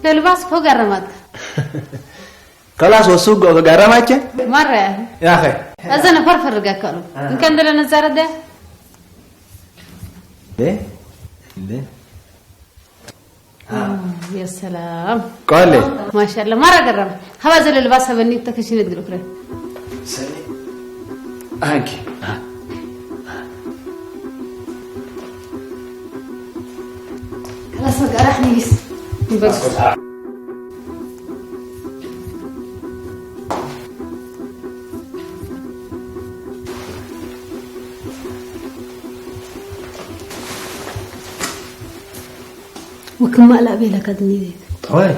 ተልባስ ኮ ገረማት። ከላስ ወሱ ጎ ገረማቸ። ማረ። ያኸ። እዘነ ፈርፈር ገከሉ። እንከን ደለ ነዛረደ። ደ ደ። ያ ሰላም። ቆሌ። ማሻአላ ማራ ገረም። ሀባ ዘለ ልባስ ሀበኒ ተከሽነት ግልክረ። ሰኒ። አንኪ። ከላስ በቃ ራሕኒ ቢስ። ይበቃ። ወክማእ ላእቤ ለከ ድኒ ቤት። ኦይ።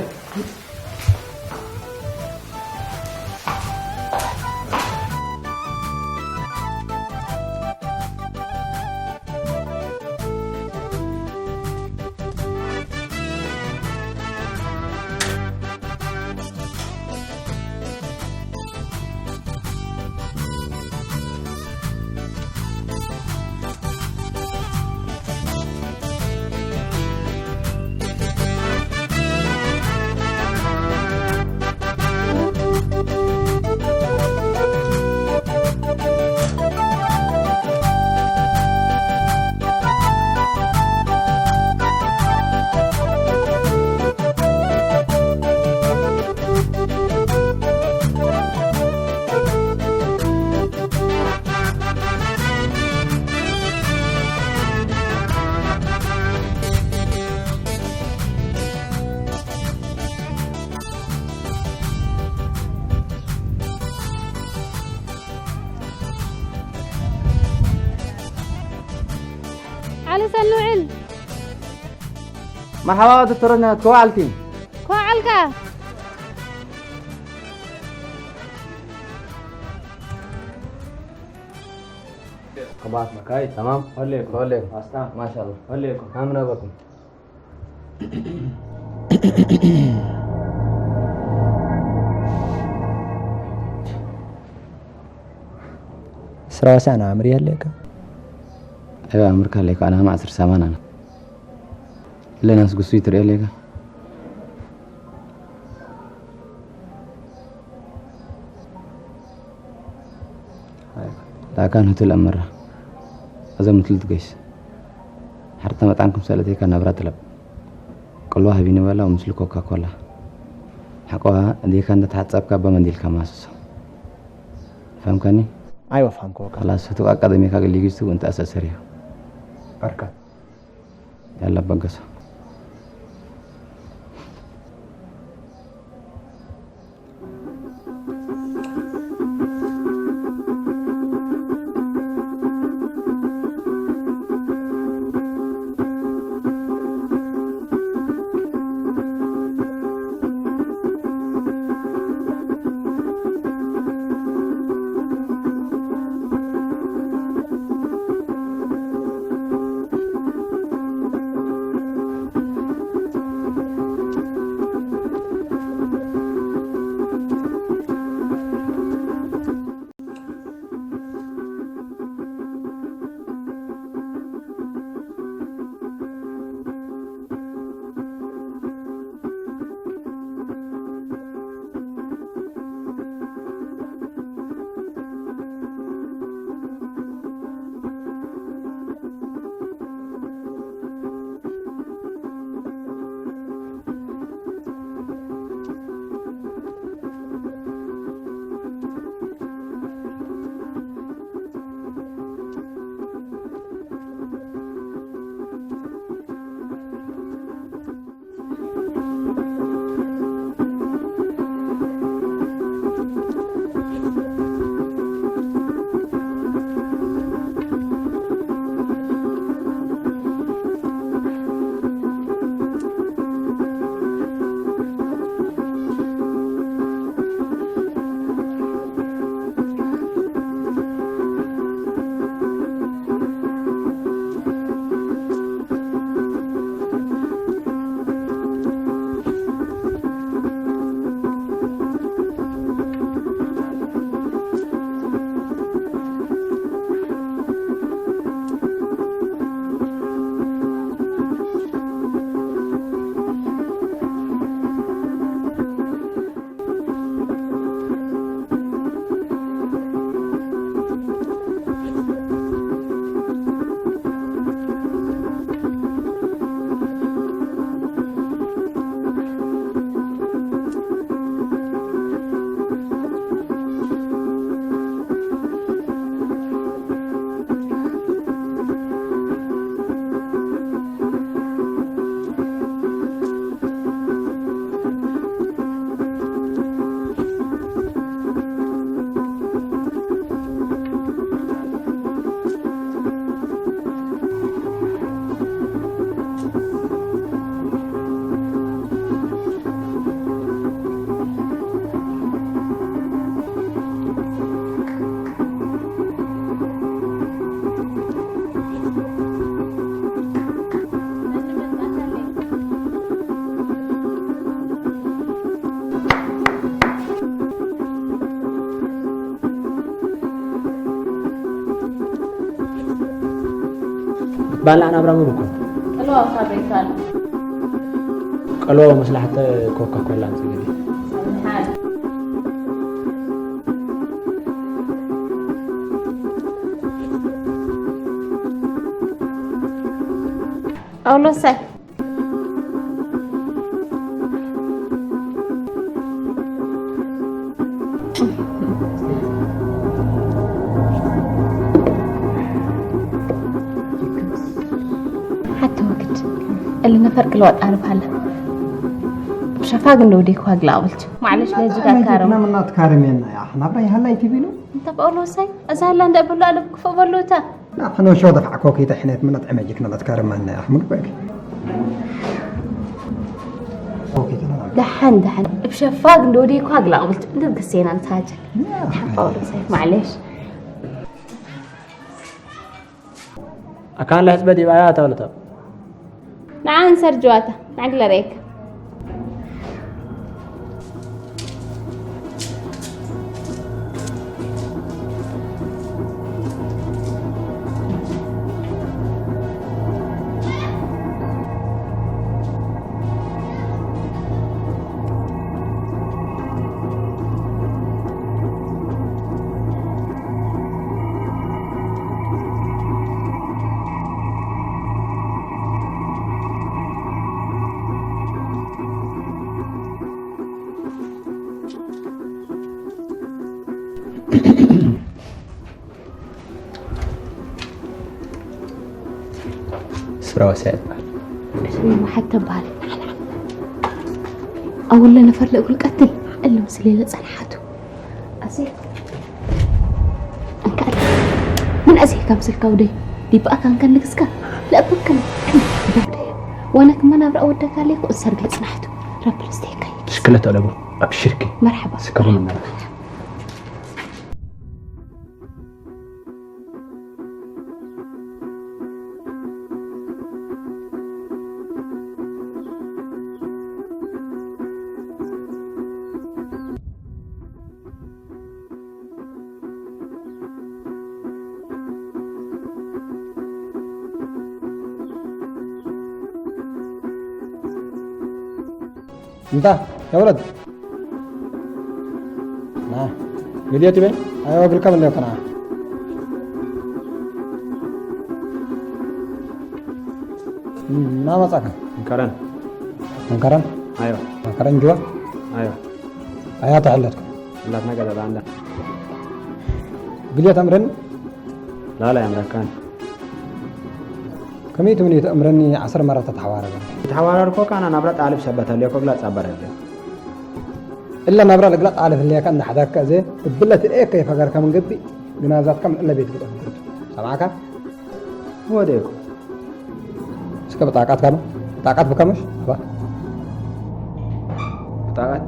ዓሊ ሰኒ ውዕል። መርሓባ ዶክተረኛ፣ ከመይ ዋልኪ? ከመይ ዋልካ? ከማት መካይ ተማም። ሆሌኩም። ሆሌኩም። ኣስታ። ማሻአላ። ሆሌኩም። ኣምና በኩም። ስራ ወሳና ኣምር ያለካ? እባ ኣምር ካለካ ኣና ማዕስር ሳማና። ለናስ ጉሱይ ትርእየለካ? ላካ ንህቱ ለመራ። እዞም ትልት ገይስ። ሓርተ መጣንኩም ሰለተይካ ናብራ ጥለብ። ቅልዋ ህቢኒ በላ፣ ምስሉ ኮካ ኮላ። ሓቆዋ፣ እዴካ እንደተሓጸብካ በመንዲልካ ማስሶ። ፈምከኒ? ኣይወ፣ ፈምከወካ። ከላስ፣ ህቱ ኣቃደሚካ ገሊጊስቱ እንተ ኣሰሰሪዮ። በርካ። ያላ በገሶ። ባላ ናብራ ሙሉ እኮ። ቀልዋ ኣብ ፋብሪካ ኣሎ። ቀልዋ መስላሕተ ኮካ ኮላ ኣምጽእ ግዲ። ሰብሓት። ጳውሎሳይ። ሓቲ ወግድ እሊ ነፈር ቅልዋጥ ኣርብ ሃለ። ሸፋግ እንደ ወዴ ኳግላ ኣውልት። ማዕለሽ ለዚ ጋር ካረው። ምናምን ናት ካርሜና ያ ናብራ ይሃላይ ቲቪ ነው። እንተ ጳውሎሳይ፣ እዛ ሃላ እንደ ብሎ ኣለ ክፎ በሉታ። لا، خلنا نشوف دفع كوكي تحنيت من أطعمة جيك نبات كارم معنا يا أخي، مقبل. كوكي تنا. ደሓን ደሓን። ብሸፋግ እንደ ወዴ ኳግላ ኣውልት። እንደ ገሴና ንታጀ። يا أخي. ጳውሎሳይ፣ ማዕለሽ። ኣካን ለሕጽበ ዲባያ ተብለቶ። ንዓን ሰርጅዋታ፣ ንዓግለ ረይካ። ስራ ወሳይ ይባል። እሺ፣ መሓት ተባለ። ኣውለ ነፈር ለእኩል ቀትል እልም ስሌለ ጸንሓቱ። ኣዜ፣ እንካ፣ ምን ኣዜ ከም ስልካ ውደይ፣ ዲባ ኣካን ከንግስካ፣ ለእኩል ከን፣ ወነ ክመ ናብራ ወደካ ለይኩ እንሰርገ ጽናሕቱ፣ ረብል ስተይካ ይግዝ። ሽክለታ ለቡ፣ ኣብሽርኪ። መርሓባ። ስከቡ ምናምን። እንታ፣ ያ ወለድ። ና፣ ቪድዮ ትበይ? ኣዮ፣ ግልከም እንደ ከና። ና መጻካ። እንከረን። እንከረን? ኣዮ። እንከረን ጅዋ? ኣዮ። ኣያ ተሕለትኩም። ሁላትና ገዛ ባንዳ። ቪድዮ ተምረን? ላላ ያምረካን። ከመይ ትምኒ ተእምረኒ ዓስር መራ ተተሓዋረበ። ተሓዋረር ኮ ካና ናብራ ጣልብ ሰበት ኣልዮ ኮ ግላ ጻበረ ኣልዮ። እላ ናብራ ለግላ ጣልብ ህልያካ እንዳሓዳካ ዘ እብለ ትልኤ ከይፈገርካ ምን ገቢ ግናዛትካ ምን እለ ቤት ግዳ ፍንክርቱ። ሰማዕካ? ወደይኩ። እስከ ብጣቃት ካኑ? ብጣቃት ብከመሽ? ኣባ። ብጣቃት?